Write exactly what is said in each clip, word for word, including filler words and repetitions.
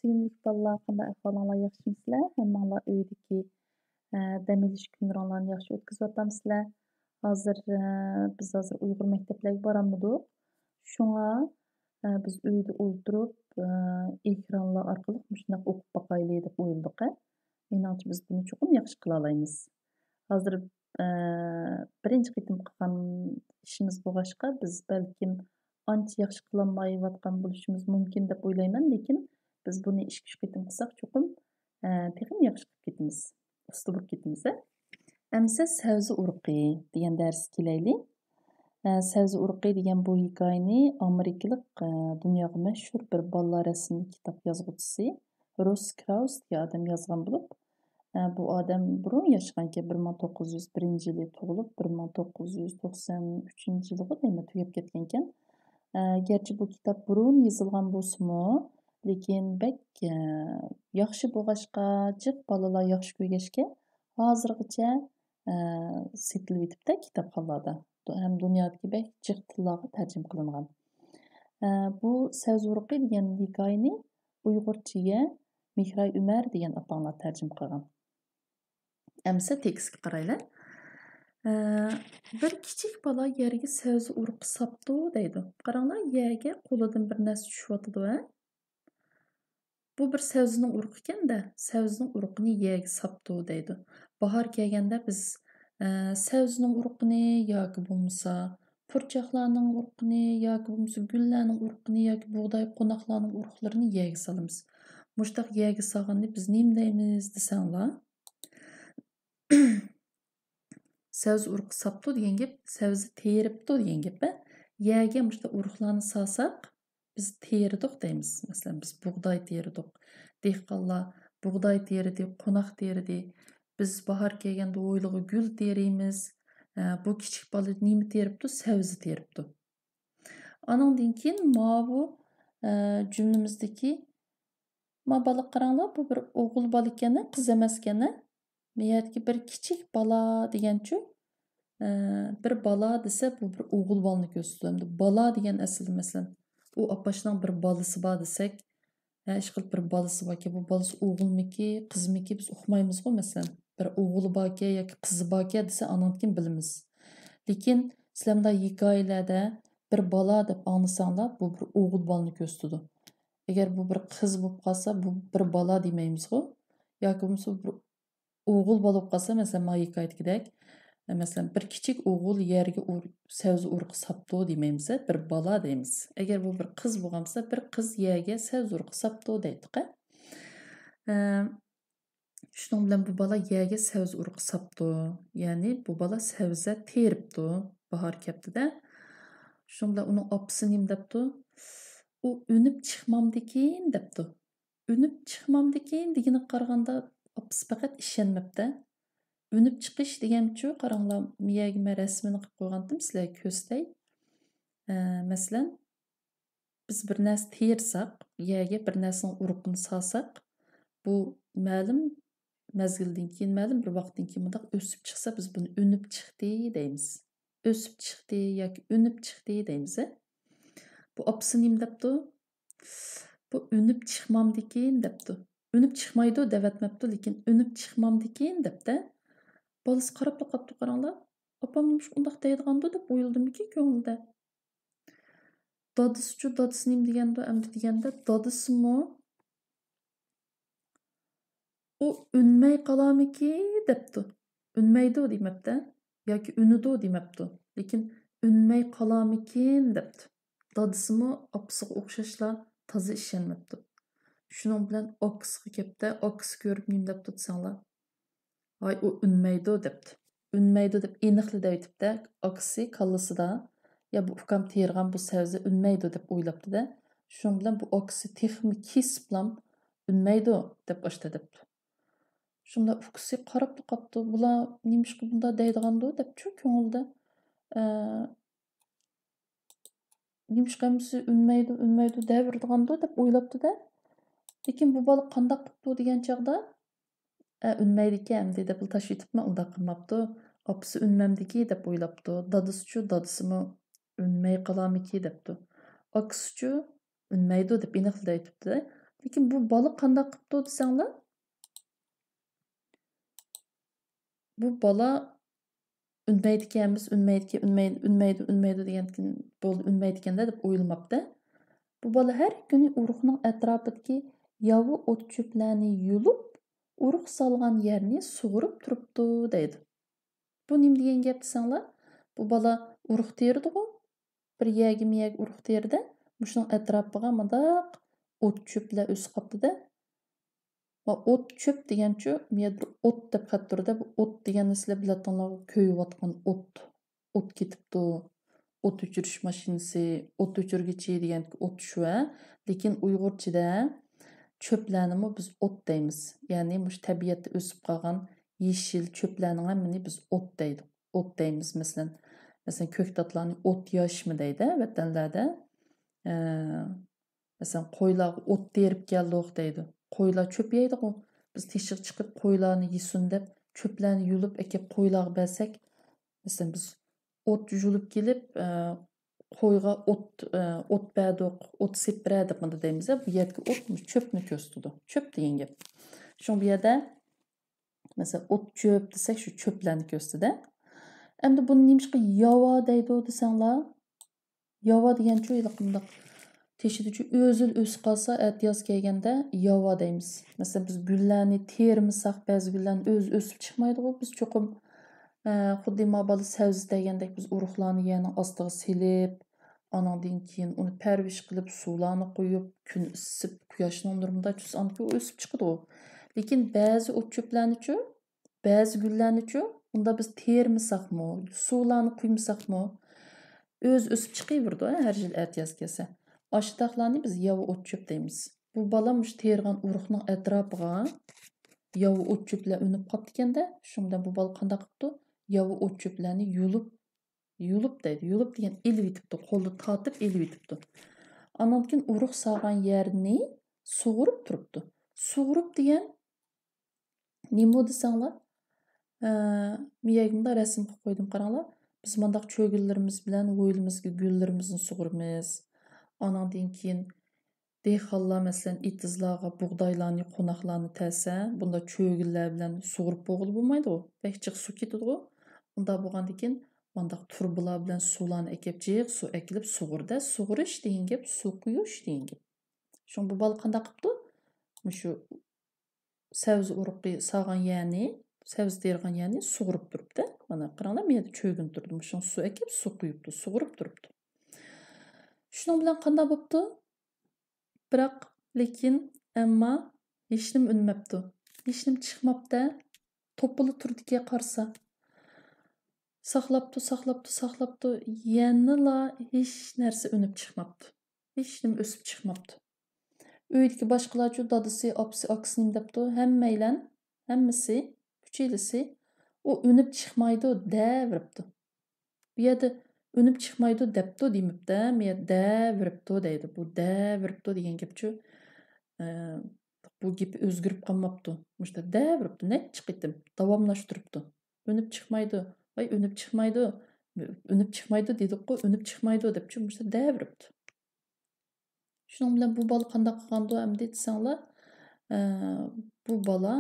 سۆيۈملۈك بالىلار، قانداق ئەھۋالىڭلار، ياخشىمۇسىلەر؟ ھەممىڭلار ئۆيدىكى، ئە، دەم ئېلىش كۈنلىرىڭلارنى ياخشى ئۆتكۈزۈۋاتامسىلەر؟ ھازىر، ئە، بىز ھازىر ئۇيغۇر مەكتەپلەرگە بارالمىدۇق. شۇڭا، ئە، بىز ئۆيدە ئولتۇرۇپ، ئە، ئېكرانلار ئارقىلىق مۇشۇنداق ئوقۇپ باقايلى دەپ ئويلىدۇق، ھە. مېنىڭچە بىز بۇنى چوقۇم ياخشى قىلالايمىز. ھازىر، ئە، بىرىنچى قېتىم قىلغان ئىشىمىز بولغاچقا، بىز بەلكىم ئانچە ياخشى قىلالمايۋاتقان بولۇشىمىز مۇمكىن دەپ ئويلايمەن، لېكىن بىز بۇنى ئىككى-ئۈچ قېتىم قىلساق، چوقۇم، ئە، تېخىمۇ ياخشى قىلىپ كېتىمىز. ئۇستا بولۇپ كېتىمىز، ھە. ئەمىسە سەۋزە ئۇرۇقى دېگەن دەرسكە كېلەيلى. ئە، سەۋزە ئۇرۇقى دېگەن بۇ ھېكايىنى ئامېرىكىلىق، ئە، دۇنياغا مەشھۇر بىر بالىلار رەسىملىك كىتاب يازغۇچىسى روس كراۋس دېگەن ئادەم يازغان بولۇپ، ئە، بۇ ئادەم بۇرۇن ياشىغانىكەن، بىر مىڭ توققۇز يۈز بىرىنچى يىلى تۇغۇلۇپ، بىر مىڭ توققۇز يۈز توقسەن ئۈچىنچى يىلىغۇ دەيمەن تۈگەپ كەتكەنىكەن. ئە، گەرچە بۇ كىتاب بۇرۇن يېزىلغان بولسىمۇ، لېكىن بەك، ئە، ياخشى بولغاچقا، جىق بالىلار ياخشى كۆرگەچكە، ھازىرغىچە، ئە، سېتىلىۋېتىپتۇ كىتابخانىلاردا. ھەم دۇنيادىكى بەك جىق تىللارغا تەرجىمە قىلىنغان. ئە، بۇ سەۋزە ئۇرۇقى دېگەن ھېكايىنى ئۇيغۇرچىگە مېھراي ئۆمەر دېگەن ئاپاڭلار تەرجىمە قىلغان. ئەمسە تېكىستكە قارايلى. ئە، بىر كىچىك بالا يەرگە سەۋزە ئۇرۇقى ساپتۇ دەيدۇ. قاراڭلار، يەرگە قولىدىن بىر نەرسە چۈشۈۋاتىدۇ، ھە؟ بۇ بىر سەۋزىنىڭ ئۇرۇقى ئىكەن-دە، سەۋزىنىڭ ئۇرۇقىنى يەرگە ساپتۇ دەيدۇ. باھار كەلگەندە بىز، ئە، سەۋزىنىڭ ئۇرۇقىنى ياكى بولمىسا پۇرچاقلارنىڭ ئۇرۇقىنى ياكى بولمىسا گۈللەرنىڭ ئۇرۇقىنى ياكى بۇغداي قوناقلارنىڭ ئۇرۇقلىرىنى يەرگە سالىمىز. مۇشۇنداق يەرگە سالغاننى بىز نېمە دەيمىز دېسەڭلار، سەۋزە ئۇرۇقى ساپتۇ دېگەن گەپ، سەۋزە تېرىپتۇ دېگەن گەپ، ھە؟ يەرگە مۇشۇنداق ئۇرۇقلارنى سالساق، بىز تېرىدۇق دەيمىز. مەسىلەن، بىز بۇغداي تېرىدۇق. دېھقانلار بۇغداي تېرىدى، قوناق تېرىدى. بىز باھار كەلگەندە ھويلىغا گۈل تېرىيمىز. ئە، بۇ كىچىك بالا نېمە تېرىپتۇ؟ سەۋزە تېرىپتۇ. ئانىڭدىن كېيىن ماۋۇ، ئە، جۈملىمىزدىكى، ما بالىغا قاراڭلار، بۇ بىر ئوغۇل بالا ئىكەن، قىز ئەمەس ئىكەن. ما يەردىكى بىر كىچىك بالا دېگەنچۇ، ئە، بىر بالا دېسە، بۇ بىر ئوغۇل بالىنى كۆرسىتىدۇ. ئەمدى بالا دېگەن ئەسلىدە، مەسىلەن، ئۇ ئاپاشنىڭ بىر بالىسى بار دېسەك، ھە، ئىشقىلىپ بىر بالىسى باركەن، بۇ بالىسى ئوغۇلمىكى، قىزمىكى، بىز ئۇقمايمىزغۇ، مەسىلەن، بىر ئوغلى باركەن ياكى قىزى باركەن دېسە، ئانىڭدىن كېيىن بىلىمىز. لېكىن سىلەر مۇنداق ھېكايىلەردە بىر بالا دەپ ئاڭلىساڭلار، بۇ بىر ئوغۇل بالىنى كۆرسىتىدۇ. ئەگەر بۇ بىر قىز بولۇپ قالسا، بۇ بىر بالا دېمەيمىزغۇ. ياكى بولمىسا بىر ئوغۇل بالا بولۇپ قالسا، مەسىلەن، مانا ھېكايىدىكىدەك، مەسىلەن، بىر كىچىك ئوغۇل يەرگە ئۇر-، سەۋزە ئۇرۇقى ساپتۇ دېمەيمىز، بىر بالا دەيمىز. ئەگەر بۇ بىر قىز بولغان بولسا، بىر قىز يەرگە سەۋزە ئۇرۇقى ساپتۇ دەيدۇق. ئە، شۇنىڭ بىلەن بۇ بالا يەرگە سەۋزە ئۇرۇقى ساپتۇ. يەنى بۇ بالا سەۋزە تېرىپتۇ باھار كەپتىدە. شۇنىڭ بىلەن ئۇنىڭ ئاپىسى نېمە دەپتۇ؟ ئۇ ئۈنۈپ چىقمامدىكىن دەپتۇ. ئۈنۈپ چىقمامدىكىن دېگىنىگە قارىغاندا، ئاپىسى پەقەت ئىشەنمەپتە. ئۈنۈپ چىقىش دېگەنچۇ، قاراڭلار، مۇ يەرگە مەن رەسىمىنى قىلىپ قويغانتىم، سىلەرگە كۆرسىتەي. ئە، مەسىلەن، بىز بىر نەرسە تېرىساق، يەرگە بىر نەرسىنىڭ ئۇرۇقىنى سالساق، بۇ مەلۇم مەزگىلدىن كېيىن، مەلۇم بىر ۋاقىتتىن كېيىن مۇنداق ئۆسۈپ چىقسا، بىز بۇنى ئۈنۈپ چىقتى دەيمىز. ئۆسۈپ چىقتى ياكى ئۈنۈپ چىقتى دەيمىز. بۇ ئاپىسى نېمە دەپتۇ؟ بۇ ئۈنۈپ چىقمامدىكىن دەپتۇ. ئۈنۈپ چىقمايدۇ دەۋەتمەپتۇ، لېكىن ئۈنۈپ چىقمامدىكىن دەپتە. بالىسى قاراپلا قاپتۇ، قاراڭلار. ئاپام نېمىشقا ئۇنداق دەيدىغاندۇ دەپ ئويلىدىمىكىن كۆڭلىدە. دادىسىچۇ، دادىسى نېمە دېگەندۇ ئەمدى دېگەندە، دادىسىمۇ ئۇ ئۈنمەي قالامىكى دەپتۇ. ئۈنمەيدۇ دېمەپتە ياكى ئۈنىدۇ دېمەپتۇ. لېكىن ئۈنمەي قالامىكىن دەپتۇ. دادىسىمۇ ئاپىسىغا ئوخشاشلا تازا ئىشەنمەپتۇ. شۇنىڭ بىلەن ئاكىسىغا كەپتە، ئاكىسى كۆرۈپ نېمە دەپتۇ دېسەڭلار؟ ۋاي، ئۇ ئۈنمەيدۇ دەپتۇ. ئۈنمەيدۇ دەپ ئېنىقلا دەۋېتىپتە، ئاكىسى كاللىسىدا، يا بۇ ئۇكام تېرىغان بۇ سەۋزە ئۈنمەيدۇ دەپ ئويلاپتىدە. شۇنىڭ بىلەن بۇ ئاكىسى تېخىمۇ كېسىپلام ئۈنمەيدۇ دەپ ئاشتا دەپتۇ. شۇنداق ئۇكىسى قاراپلا قاپتۇ، بۇلار نېمىشقا بۇنداق دەيدىغاندۇ دەپچۇ كۆڭلىدە. ئە، نېمىشقا ھەممىسى ئۈنمەيدۇ، ئۈنمەيدۇ دەۋېرىدىغاندۇ دەپ ئويلاپتۇ-دە. لېكىن بۇ بالا قانداق قىپتۇ دېگەن چاغدا، ئە، ئۈنمەيدىكەن ئەمدى دەپ تاشلىۋېتىپمەن، ئۇنداق قىلماپتۇ. ئاپىسى ئۈنمەمدىكى دەپ ئويلاپتۇ. دادىسىچۇ، دادىسىمۇ ئۈنمەي قالامىكى دەپتۇ. ئاكىسىچۇ، ئۈنمەيدۇ دەپ ئېنىقلا ئېيتىپتۇ. لېكىن بۇ بالا قانداق قىپتۇ دېسەڭلار، بۇ بالا ئۈنمەيدىكەنمىز، ئۈنمەيدىكەن، ئۈنمەيدۇ، ئۈنمەيدۇ، ئۈنمەيدۇ دېگەندىكىن بولدى، ئۈنمەيدىكەندە دەپ ئويلىماپتۇ. بۇ بالا ھەر كۈنى ئۇرۇقنىڭ ئەتراپىدىكى ياۋا ئوت-چۆپلەرنى يۇلۇپ، ئۇرۇق سالغان يەرنى سۇغۇرۇپ تۇرۇپتۇ دەيدۇ. بۇ نېمە دېگەن گەپ دېسەڭلار، بۇ بالا ئۇرۇق تېرىدىغۇ، بىر يەرگىمۇ يەرگە ئۇرۇق تېرىدى، مۇشۇنىڭ ئەتراپىغا مۇنداق ئوت-چۆپلەر ئۆسۈپ قاپتۇ-دە. ۋە ئوت-چۆپ دېگەنچۇ، بۇ يەردە بىر ئوت دەپ خەت تۇرىدۇ. بۇ ئوت دېگەن نەرسىلەر بىلەتتىڭلارغۇ، كۆيۈۋاتقان ئوت. ئوت كېتىپتۇ. ئوت ئۆچۈرۈش ماشىنىسى، ئوت ئۆچۈرگۈچى دېگەندىكى ئوت شۇ-ھە. لېكىن ئۇيغۇرچىدا چۆپلەرنىمۇ بىز ئوت دەيمىز. يەنى مۇشۇ تەبىئەتتە ئۆسۈپ قالغان يېشىل چۆپلەرنىڭ ھەممىنى بىز ئوت دەيدۇ. ئوت دەيمىز، مەسىلەن، مەسىلەن، كۆكتاتلارنى ئوت ياشمۇ دەيدۇ ۋەتەنلەردە. ئە، مەسىلەن، قويلارغا ئوت تېرىپ كەلدۇق دەيدۇ. قويلار چۆپ يەيدىغۇ. بىز تېشىغا چىقىپ قويلارنى يېسۇن دەپ، چۆپلەرنى يۇلۇپ ئەكەپ قويلارغا بەرسەك، مەسىلەن، بىز ئوت يۇلۇپ كېلىپ، ئە، قويغا ئوت، ئە، ئوت بەردۇق، ئوت سېپىرە دەپ مۇنداق دەيمىز-ە، بۇ يەردىكى ئوت چۆپنى كۆرسىتىدۇ. چۆپ دېگەن گەپ. شۇڭا بۇ يەردە، مەسىلەن، ئوت چۆپ دېسەك، شۇ چۆپلەرنى كۆرسىتىدۇ. ئەمدى بۇنى نېمىشقا ياۋا دەيدۇ دېسەڭلار، ياۋا دېگەنچۇ ھېلىقى مۇنداق تېشىدىچۇ ئۆزىلا ئۆسۈپ قالسا، ئەتىياز كەلگەندە ياۋا دەيمىز. مەسىلەن، بىز گۈللەرنى تېرىمىساق، بەزى گۈللەرنى ئۆزى ئۆسۈپ چىقمايدىغۇ. بىز چوقۇم، ئە، خۇددى ما بالا سەۋزە دېگەندەك، بىز ئۇرۇقلارنى يەرنىڭ ئاستىغا سېلىپ، ئانىڭدىن كېيىن ئۇنى پەرۋىش قىلىپ، سۇلارنى قۇيۇپ، كۈن ئىسسىپ، قۇياشنىڭ نۇرىدا تۇرسا، ئاندىن كېيىن ئۇ ئۆسۈپ چىقىدىغۇ. لېكىن بەزى ئوت-چۆپلەرنىچۇ، بەزى گۈللەرنىچۇ، ئۇندا بىز تېرىمىساقمۇ، سۇلارنى قۇيمىساقمۇ، ئۆزى ئۆسۈپ چىقىۋېرىدۇ، ھە، ھەر يىل ئەتىياز كەلسە. ئاشۇنداقلارنى بىز ياۋا ئوت-چۆپ دەيمىز. بۇ بالا مۇشۇ تېرىغان ئۇرۇقنىڭ ئەتراپىغا ياۋا ئوت-چۆپلەر ئۈنۈپ قاپتىكەن-دە، شۇنىڭ بىلەن بۇ بالا قانداق قىپتۇ؟ ياۋا ئوت-چۆپلەرنى يۇلۇپ، يۇلۇپ دەيدۇ. يۇلۇپ دېگەن ئېلىۋېتىپتۇ، قولدا تارتىپ ئېلىۋېتىپتۇ. ئانىڭدىن كېيىن ئۇرۇق سالغان يەرنى سۇغۇرۇپ تۇرۇپتۇ. سۇغۇرۇپ دېگەن نېمە دېسەڭلار، ئە، مىيەگە مۇنداق رەسىم قىلىپ قويدۇم، قاراڭلار. بىز مۇنداق چۆگۈنلىرىمىز بىلەن ھويلىمىزغا گۈللىرىمىزنى سۇغۇرىمىز. ئانىڭدىن كېيىن دېھقانلار، مەسىلەن، ئېتىزلارغا بۇغدايلارنى، قوناقلارنى تەرسە، بۇنداق چۆگۈنلەر بىلەن سۇغۇرۇپ بولغىلى بولمايدىغۇ. بەك جىق سۇ كېتىدىغۇ. ئۇنداق بولغاندىكىن، مۇنداق تۇرۇبىلار بىلەن سۇلارنى ئەكەپ، جىق سۇ ئەكېلىپ سۇغۇرىدۇ. سۇغۇرۇش دېگەن گەپ، سۇ قۇيۇش دېگەن گەپ. شۇڭا بۇ بالا قانداق قىپتۇ؟ مۇشۇ سەۋزە ئۇرۇقى سالغان يەرنى، سەۋزە تېرىغان يەرنى سۇغۇرۇپ تۇرۇپتۇ. مانا قاراڭلار، مۇ يەردە چۆگۈن تۇرىدۇ. مۇشۇنىڭ سۇ ئەكەپ، سۇ قۇيۇپتۇ، سۇغۇرۇپ تۇرۇپتۇ. شۇنىڭ بىلەن قانداق بوپتۇ؟ بىراق، لېكىن، ئەمما ھېچنېمە ئۈنمەپتۇ. ھېچنېمە چىقماپتۇ. توپىلا تۇرىدىكەن قارىسا. ساقلاپتۇ، ساقلاپتۇ، ساقلاپتۇ. يەنىلا ھېچ نەرسە ئۈنۈپ چىقماپتۇ. ھېچنېمە ئۆسۈپ چىقماپتۇ. ئۆيدىكى باشقىلارچۇ، دادىسى، ئاپىسى، ئاكىسى نېمە دەپتۇ؟ ھەممەيلەن، ھەممىسى، ئۈچىلىسى، ئۇ ئۈنۈپ چىقمايدۇ دەۋېرىپتۇ. بۇ يەردە ئۈنۈپ چىقمايدۇ دەپتۇ دېمەپتۇ، بۇ يەردە دەۋېرىپتۇ دەيدۇ. بۇ دەۋېرىپتۇ دېگەن گەپچۇ، ئە، بۇ گېپى ئۆزگىرىپ قالماپتۇ. مۇشۇنداق دەۋېرىپتۇ، نەچچە قېتىم داۋاملاشتۇرۇپتۇ. ئۈنۈپ چىقمايدۇ، ۋاي، ئۈنۈپ چىقمايدۇ، ئۈنۈپ چىقمايدۇ دېدۇققۇ، ئۈنۈپ چىقمايدۇ دەپچۇ، مۇشۇنداق دەۋېرىپتۇ. شۇنىڭ بىلەن بۇ بالا قانداق قىلغاندۇ ئەمدى دېسەڭلار، ئە، بۇ بالا،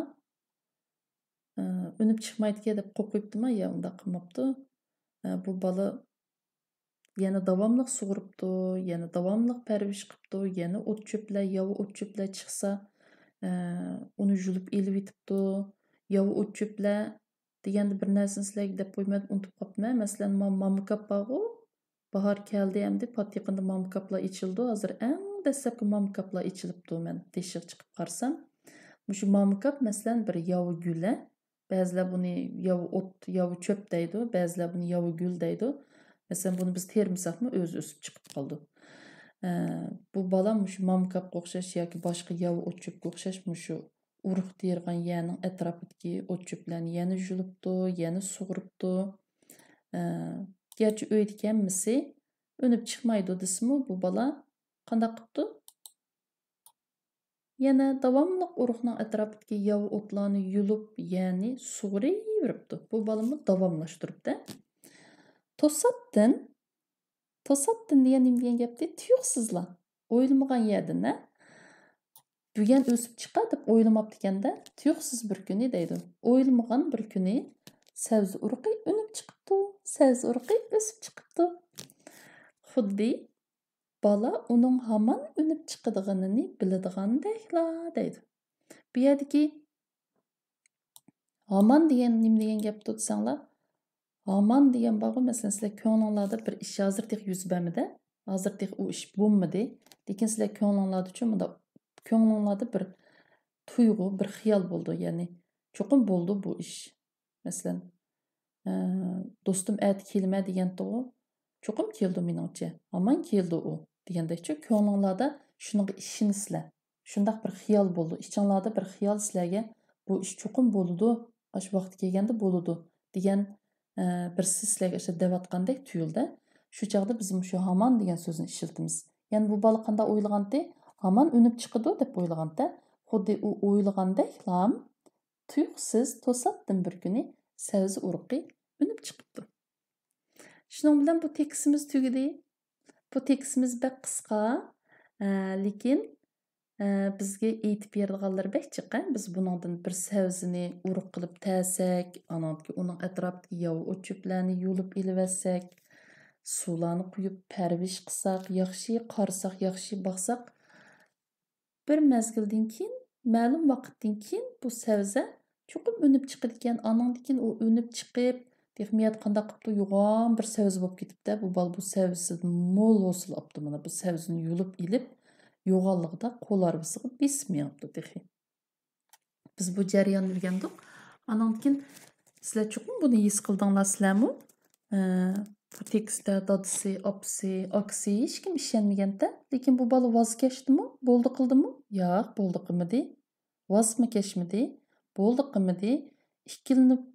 ئە، ئۈنۈپ چىقمايدىكەن دەپ قورقۇپتىما؟ يا، ئۇنداق قىلماپتۇ. ئە، بۇ بالا يەنە داۋاملىق سۇغۇرۇپتۇ، يەنە داۋاملىق پەرۋىش قىپتۇ، يەنە ئوت-چۆپلەر، ياۋا ئوت-چۆپلەر چىقسا، ئە، ئۇنى يۇلۇپ ئېلىۋېتىپتۇ. ياۋا ئوت-چۆپلەر دېگەندە بىر نەرسىنى سىلەرگە دەپ قويماي ئۇنتۇپ قاپتىمەن. مەسىلەن، ما-، مامىكاپ بارغۇ، باھار كەلدى ئەمدى، پات يېقىندا مامىكاپلار ئېچىلىدۇ. ھازىر ئەڭ دەسلەپكى مامىكاپلار ئېچىلىپتۇ، مەن تېشىغا چىقىپ قارىسام. مۇشۇ مامىكاپ، مەسىلەن، بىر ياۋا گۈلە. بەزىلەر بۇنى ياۋا ئوت، ياۋا چۆپ دەيدۇ، بەزىلەر بۇنى ياۋا گۈل دەيدۇ. مەسىلەن، بۇنى بىز تېرىمىساقمۇ ئۆزى ئۆسۈپ چىقىپ قالىدۇ. ئە، بۇ بالا مۇشۇ مامىكاپقا ئوخشاش ياكى باشقا ياۋا ئوت-چۆپكە ئوخشاش مۇشۇ ئۇرۇق تېرىغان يەرنىڭ ئەتراپىدىكى ئوت-چۆپلەرنى يەنە يۇلۇپتۇ، يەنە سۇغۇرۇپتۇ. ئە، گەرچە ئۆيدىكى ھەممىسى ئۈنۈپ چىقمايدۇ دېسىمۇ، بۇ بالا قانداق قىپتۇ؟ يەنە داۋاملىق ئۇرۇقنىڭ ئەتراپىدىكى ياۋا ئوتلارنى يۇلۇپ، يەنى سۇغۇرۇۋېرىپتۇ. بۇ بالىمۇ داۋاملاشتۇرۇپتۇ. توساتتىن، توساتتىن دېگەن نېمە دېگەن گەپتى؟ تۇيۇقسىزلا، ئويلىمىغان يەردىن، ھە؟ بۈگەن ئۆسۈپ چىقار دەپ ئويلىماپتىكەندە، تۇيۇقسىز بىر كۈنى دەيدۇ. ئويلىمىغان بىر كۈنى سەۋزە ئۇرۇقى ئۈنۈپ چىقىپتۇ، سەۋزە ئۇرۇقى ئۆسۈپ چىقىپتۇ. خۇددى بالا ئۇنىڭ ھامان ئۈنۈپ چىقىدىغىنىنى بىلىدىغاندەكلا دەيدۇ. بۇ يەردىكى ھامان دېگەن نېمە دېگەن گەپتۇ دېسەڭلار، ھامان دېگەن بارغۇ، مەسىلەن، سىلەر كۆڭلۈڭلاردا بىر ئىش ھازىر تېخى يۈز بەرمىدى، ھازىر تېخى ئۇ ئىش بولمىدى، لېكىن سىلەر كۆڭلۈڭلاردىچۇ مۇنداق، كۆڭلۈڭلاردا بىر تۇيغۇ، بىر خىيال بولىدۇ، يەنى چوقۇم بولىدۇ بۇ ئىش. مەسىلەن، ئە، دوستۇم ئەتە كېلىمەن دېگەنتىغۇ، چوقۇم كېلىدۇ مېنىڭچە، ھامان كېلىدۇ ئۇ دېگەندەكچۇ، كۆڭلۈڭلاردا شۇنىڭغا ئىشىنىسىلەر. شۇنداق بىر خىيال بولىدۇ، ئىچىڭلاردا بىر خىيال سىلەرگە بۇ ئىش چوقۇم بولىدۇ، ئاشۇ ۋاقتى كەلگەندە بولىدۇ دېگەن، ئە، بىرسى سىلەرگە ئاشۇ دەۋاتقاندەك تۇيۇلدى. شۇ چاغدا بىز مۇشۇ ھامان دېگەن سۆزنى ئىشلىتىمىز. يەنى بۇ بالا قانداق ئويلىغانتى؟ ھامان ئۈنۈپ چىقىدۇ دەپ ئويلىغانتى. خۇددى ئۇ ئويلىغاندەكلام تۇيۇقسىز توساتتىن بىر كۈنى سەۋزە ئۇرۇقى ئۈنۈپ چىقىپتۇ. شۇنىڭ بىلەن بۇ تېكىستىمىز تۈگىدى. بۇ تېكىستىمىز بەك قىسقا، ئە، لېكىن، ئە، بىزگە ئېيتىپ بېرىدىغانلىرى بەك جىق، ئە. بىز بۇنىڭدىن بىر سەۋزىنى ئۇرۇق قىلىپ تەرسەك، ئاناندىن كېيىن ئۇنىڭ ئەتراپىدىكى ياۋا ئوت-چۆپلەرنى يۇلۇپ ئېلىۋەتسەك، سۇلارنى قۇيۇپ پەرۋىش قىلساق، ياخشى قارىساق، ياخشى باقساق، بىر مەزگىلدىن كېيىن، مەلۇم ۋاقىتتىن كېيىن بۇ سەۋزە چوقۇم ئۈنۈپ چىقىدىكەن. ئانىڭدىن كېيىن ئۇ ئۈنۈپ چىقىپ، تېخى مىيەدە قانداق قىپتۇ، يوغان بىر سەۋزە بولۇپ كېتىپتە. بۇ بالا بۇ سەۋزىدىن مول ھوسۇل ئاپتۇ. مانا بۇ سەۋزىنى يۇلۇپ ئېلىپ، يوغانلىقىدا قول ھارۋىسىغا بېسىپ مېڭىپتۇ تېخى. بىز بۇ جەرياننى ئۆگەندۇق. ئانىڭدىن كېيىن سىلەر چوقۇم بۇنى ھېس قىلدىڭلار سىلەرمۇ؟ ئە، بۇ تېكىستتە دادىسى، ئاپىسى، ئاكىسى ھېچكىم ئىشەنمىگەنتە. لېكىن بۇ بالا ۋاز كەچتىمۇ؟ بولدى قىلدىمۇ؟ ياق، بولدى قىلمىدى. ۋازمۇ كەچمىدى. بولدى قىلمىدى. ئىككىلىنىپ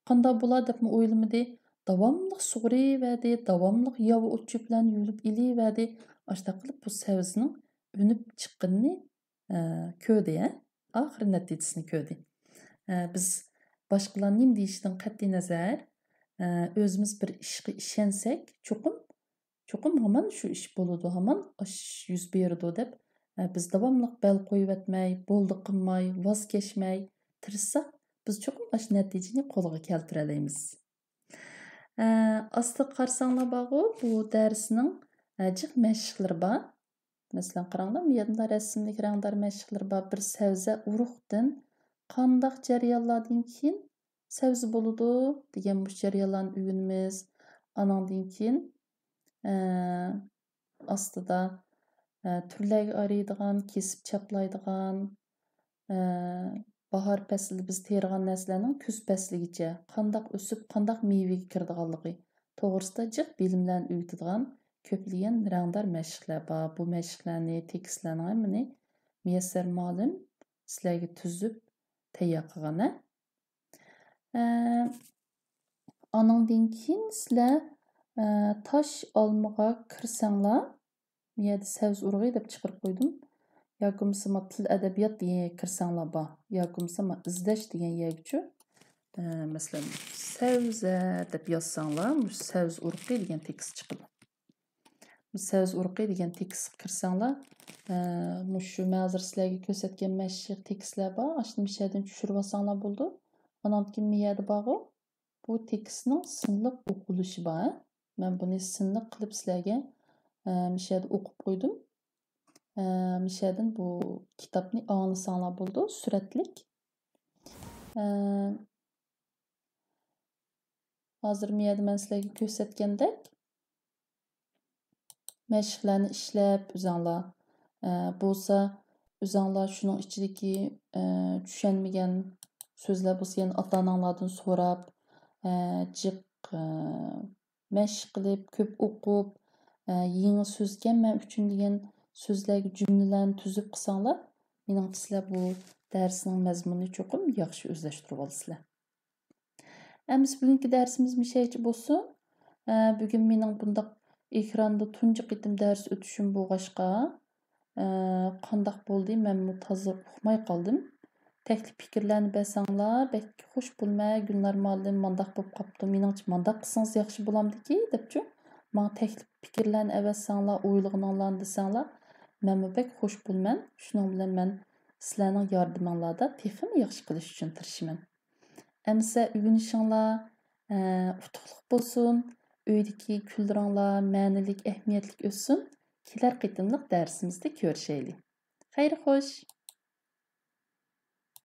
قانداق بولا دەپمۇ ئويلىمىدى. داۋاملىق سۇغۇرۇۋەردى، داۋاملىق ياۋا ئوت-چۆپلەرنى يۇلۇپ ئېلىۋەردى. ئاشۇنداق قىلىپ بۇ سەۋزىنىڭ ئۈنۈپ چىققىنىنى، ئە، كۆردى، ھە؟ ئاخىرى نەتىجىسىنى كۆردى. ئە، بىز باشقىلار نېمە دېيىشىدىن قەتئىينەزەر، ئە، ئۆزىمىز بىر ئىشقا ئىشەنسەك، چوقۇم، چوقۇم ھامان شۇ ئىش بولىدۇ، ھامان ئاشۇ ئىش يۈز بېرىدۇ دەپ، ئە، بىز داۋاملىق بەل قويۇۋەتمەي، بولدى قىلماي، ۋاز كەچمەي تىرىشساق، بىز چوقۇم ئاشۇ نەتىجىنى قولغا كەلتۈرەلەيمىز. ئە، ئاستىغا قارىساڭلار بارغۇ، بۇ دەرسنىڭ، ئە، جىق مەشىقلىرى بار. مەسىلەن، قاراڭلار، بۇ يەردە رەسىملىك رەڭدار مەشىقلىرى بار. بىر سەۋزە ئۇرۇقتىن قانداق جەريانلاردىن كېيىن سەۋزە بولىدۇ دېگەن مۇشۇ جەريانلارنى ئۆگىنىمىز. ئانىڭدىن كېيىن، ئە، ئاستىدا، ئە، تۈرلەرگە ئايرىيدىغان، كېسىپ چاپلايدىغان، ئە، باھار پەسلىدە بىز تېرىغان نەرسىلەرنىڭ كۈز پەسلىگىچە قانداق ئۆسۈپ، قانداق مېۋىگە كىرىدىغانلىقى توغرىسىدا جىق بىلىملەرنى ئۆگىتىدىغان كۆپلىگەن رەڭدار مەشىقلەر بار. بۇ مەشىقلەرنى، تېكىستلەرنىڭ ھەممىنى مۇيەسسەر مۇئەللىم سىلەرگە تۈزۈپ تەييار قىلغان، ھە. ئە، ئانىڭدىن كېيىن سىلەر، ئە، تاش ئالمىغا كىرسەڭلار، بۇ يەردە سەۋزە ئۇرۇقى دەپ چىقىرىپ قويدۇم. ياكى بولمىسا ما تىل ئەدەبىيات دېگەن يەرگە كىرسەڭلار بار. ياكى بولمىسا ما ئىزدەش دېگەن يەرگىچۇ، ئە، مەسىلەن، سەۋزە دەپ يازساڭلار، مۇشۇ سەۋزە ئۇرۇقى دېگەن تېكىست چىقىدۇ. سەۋزە ئۇرۇقى دېگەن تېكىستكە كىرسەڭلار، ئە، مۇشۇ مەن ھازىر سىلەرگە كۆرسەتكەن مەشىق تېكىستلەر بار، ئاشۇنى مىشەدىن چۈشۈرۈۋالساڭلار بولىدۇ. ئانان كېيىن مىيەدە بارغۇ، بۇ تېكىستنىڭ سىنلىق ئوقۇلۇشى بار. مەن بۇنى سىنلىق قىلىپ سىلەرگە، ئە، مىشەدە ئوقۇپ قويدۇم. ئە، مىشەدىن بۇ كىتابنى ئاڭلىساڭلار بولىدۇ، سۈرەتلىك. ئە، ھازىر مىيەدە مەن سىلەرگە كۆرسەتكەندەك، مەشىقلەرنى ئىشلەپ ئۆزەڭلار، ئە، بولسا ئۆزەڭلار شۇنىڭ ئىچىدىكى، ئە، چۈشەنمىگەن سۆزلەر بولسا يەنە ئاتا-ئاناڭلاردىن سوراپ، ئە، جىق، ئە، مەشىق قىلىپ، كۆپ ئوقۇپ، ئە، يېڭى سۆزكەن مەن ئۈچۈن دېگەن سۆزلەرگە جۈملىلەرنى تۈزۈپ قىلساڭلار، مېنىڭچە سىلەر بۇ دەرسنىڭ مەزمۇنىنى چوقۇم ياخشى ئۆزلەشتۈرۈۋالىسىلەر. ئەمىسە بۈگۈنكى دەرسىمىز مۇشەيچە بولسۇن. ئە، بۈگۈن مېنىڭ بۇنداق ئېكراندا تۇنجى قېتىم دەرس ئۆتۈشۈم بولغاچقا، ئە، قانداق بولدى، مەنمۇ تازا ئۇقماي قالدىم. تەكلىپ پىكىرلەرنى بەرسەڭلار، بەك خوش بولىمەن، گۈلنار مۇئەللىم، مانداق بولۇپ قاپتۇ، مېنىڭچە مانداق قىلسىڭىز ياخشى بولامدىكى، دەپچۇ. ماڭا تەكلىپ پىكىرلەرنى ئەۋەتسەڭلار، ئويلىغىنىڭلارنى دېسەڭلار، مەنمۇ بەك خوش بولىمەن. شۇنىڭ بىلەن مەن سىلەرنىڭ ياردىمىڭلاردا تېخىمۇ ياخشى قىلىش ئۈچۈن تىرىشىمەن. ئەمىسە ئۆگىنىشىڭلار، ئە، ئۇتۇقلۇق بولسۇن. ئۆيدىكى كۈنلىرىڭلار مەنىلىك، ئەھمىيەتلىك ئۆتسۇن. كېلەر قېتىملىق دەرسىمىزدە كۆرۈشەيلى. خەير خوش!